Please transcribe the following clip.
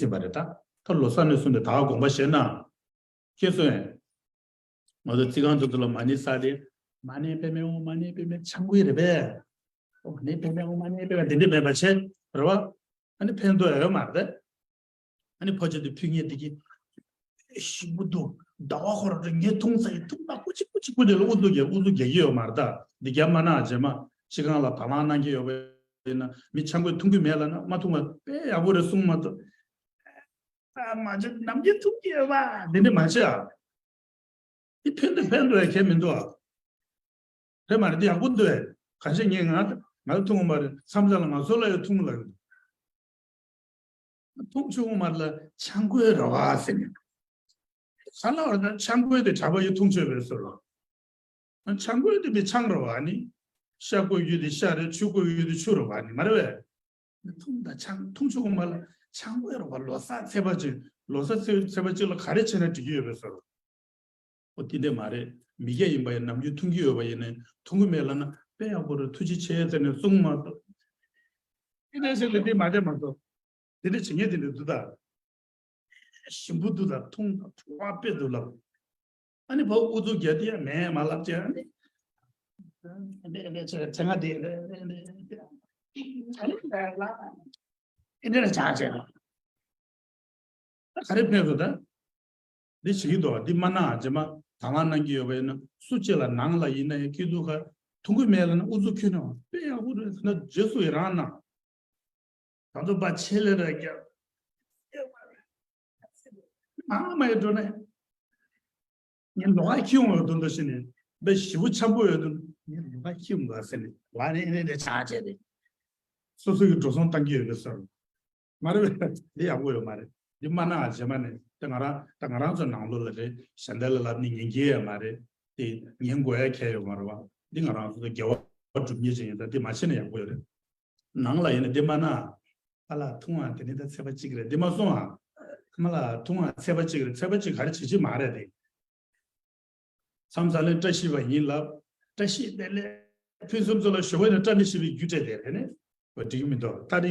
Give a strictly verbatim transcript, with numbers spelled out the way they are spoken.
ཟིན་པ་རེད། ད་ད་ལོ་གསར་ནས་བཟུང་སྟེ་ད་ག་དགོངས་པ་བཞེས་ན། ཁྱེད་ཚོས་ང་ཚོ་རྩིས་ཁང་དུ་དུ་ལ་མ་ཎི་བསགས་ཏེ། མ་ཎི་པདྨེ་ཧཱུྃ། མ་ཎི་པདྨེ། ཆང་ཁོལ་རེད་པས། མ་ཎི་པདྨེ་ཧཱུྃ། མ་ཎི་པདྨེ། དེ་འདྲས་མེད་པ་བྱས་རེད་བ། ཨ་ནི་ཕན་ཐོགས་ཡོད་མ་རེད། ཨ་ནི་ཕོ་ཆེ་དེ་ཕུད་ངེས་དེ་གི་ཞིམ་པོ་འདུག་ཟླ་བ་ཁོ་རང་རེ་ངས་འཐུང་ཚར་ཡིན། འཐུང་ད་ཀུ་ཅི་ཀུ་ཅི་ཀུ་ཅི་ལ་ཨུ་ཚུགས་རྒྱག་ཨུ་ཚུགས་རྒྱག་གི་ཡོད་མ་རེད། ད་འདི་རྒྱབ་མ་ན་རྗེས་མ་སྤྱི་ཁང་ལ་དང་བླངས་གནང་གི་ཡོད་པ་ཡིན་ན། མི་ཆང་ཁོལ་འཐུང་གི་མེད་ལབ་ན། མ་འཐུང་བ་དཔེ་ཡག་པོ་རེད་གསུངས་མ་གཏོགས། ཨ་མ་ཆོ་ནམ་རྒྱུན་འཐུང་གི་ཡོད་པ་འདི་འདྲ་མ་བྱེད་ཨ། འདི་ཕན་འདུག་ཕན་འདུག་ཨེ་ཁྱད་མི་འདུག་ཨ། ཕན་མ་རེད། འདི་ཡག་པོ་འདུག་ཨེ། གང་ཤེས་ངས་ང་ང་འཐུང་གི་མ་རེད། མཚམས་མཚམས་ལ་ང་ཚོ་ལ་ཡང་འཐུང་ལབ་ཡོད། འཐུང་ཆོག་གི་མ་རེད་ལ་ཆང་ཁོལ་རེད་བ་ཟེར་ནས། ག་ལ་བར་ན་ཆང་ཁོལ་དེ་གྲྭ་པ་ཡིས་འཐུང་ཆོག་པའི་བཟོ་ལ། ཆང་ཁོལ་དེ་མི་ཆང་རེད་བ་ནི། ཤ་ཁོལ་ཡོད་དེ་ཤ་རེད། ཆུ་ཁོལ་ཡོད་དེ་ཆུ་རེད་བ་ནི་མ་རེད་བས། འཐུང་ད་ཆང་འཐུང་ཆོག་གི་མ་རེད་ལ་ཆང་ཁོལ་རེད་བ། ལོ་གསར་ཚེས་པ་གཅིག་ལོ་གསར་ཚེས་ཚེས་པ་གཅིག་ལ་ག་རེ་བྱས་ན་འགྲིག་གི་ཡོད་པའི་བཟོ་ལ། ཨོ་དེ་འདྲས་མ་རེད། མི་སྐྱ་ཡིན་པ་ཡིན་ནམ་རྒྱུན་འཐུང་གི་ཡོད་པ་ཡིན་ནའི་འཐུང་གི་མེད་ལབ་ན་དཔེ་ཡག་པོ་རེད། ཐུགས་རྗེ་ཆེ་ཟེར་ནས་གསུངས་མ་གཏོགས། དེ་འདྲས་ཞིག་ལ་དེ་མ་བསྡད་མ་གཏོགས། དེ་འདྲས་བྱེད་ཉེན་དེ་འདྲས་འདུག་ད། ཞིམ་པོ་འདུག་ད། འཐུང་ད་བྲོ་བ་དཔེ་འདུག་ལབ། ཨ་ནི་བ་ཨུ་ཚུགས་རྒྱག་དེ་ཡང་མེད་མ་ལབ་ཅེ། ཨ་ནི་དེ་འདྲས་བྱས་དེ་ང་དེ་ཨ་ནི་ལ་ཨེ་འདྲས་ལ་ཆགས་ཅེ་ལ། ད་ག་རེ་ཕན་ཐོགས་ད། འདི་བྱེད་ཀྱི་འདུག་འདི་མ་གནང་། རྗེས་མ་དང་བླངས་གནང་གི་ཡོད་པ་ཡིན་ན། སུ་གཅིག་ལ་ནང་ལ་ཡིན་ན་ཡང་སྐྱིད་སྡུག་ག་འཐུང་གི་མེད་ལབ་ན་ཨུ་ཚུགས་ཁྱོན་ནས་དཔེ་ཡག་པོ་རེད་ཟེར་ན་རྗེས་སུ་ཡི་རང་གནང་། ད་ཚོ་པ་ཆེ་ལས་ར་རྒྱབ། མ་མ་ཡི་འགྲོ་ནས། ངའི་ལོགས་ཀ་ཁྱི་ཡོང་ཡོད་དོན་དུ་ཞིག་ནས། དཔེ་ཞི་བོ་འཆམ་པོ་ཡོད་དོན་ངའི་ལོགས་ཀ་ཁྱི་ཡོང་ག་ཟེར་ནས་ལ་རེ་རེ་རེ་ཆགས་བྱས་རེད། སོ་སོ་གི་འགྲོ་སོང་བཏང་གི་ཡོད་པའི་སོར། མ་རེད་པས། འདི་ཡག་པོ་ཡོད་མ་རེད། འདི་མ་གནང་། རྗེས་མ་ནས་དེ་ང་རང་ད་ང་རང་ཚོ་ནང་ལོགས་ལ་རེད། གཞན་དག་ལ་ལབ་ནི་ཉན་གྱི་ཡོད་མ་རེད། དེ་ཉན་དགོས་ཡ་གལ་ཡོད་མ་རེད་བ། འདི་ང་རང་ཚོ་དགེ་བ་སྒྲུབ་མཁན་ཅིག་ཡིན། ད་འདི་མ་བྱས་ན་ཡག་པོ་ཡོད་རེད། ནང་ལ་ཡིན་ན་འདི་མ་གནང་། ཨ་ལ་འཐུང་བ་དེ་ནི་ད་ཚེས་པ་གཅིག་རེད། འདི་མ་སོང་ཨ། ཨ་མ་ལ་འཐུང་བ་ཚེས་པ་གཅིག་རེད། ཚེས་པ་གཅིག་ག་རེ་བྱེད་ཀྱི་མ་རེད་དེ། མཚམས་མཚམས་ལ་བཀྲ་ཤིས་པ་ཡིན་ལབ། བཀྲ་ཤིས་བདེ་ལེགས། ཕུན་སུམ་ཚོགས་ལ་ཞོགས་པ་ཡིན་ན་བཀྲ་མི་ཤིས་པའི་རྒྱུ་འབྲས་དེ་རེད་ནི། འགྲིག་གི་མི་འདུག་ད་རེ།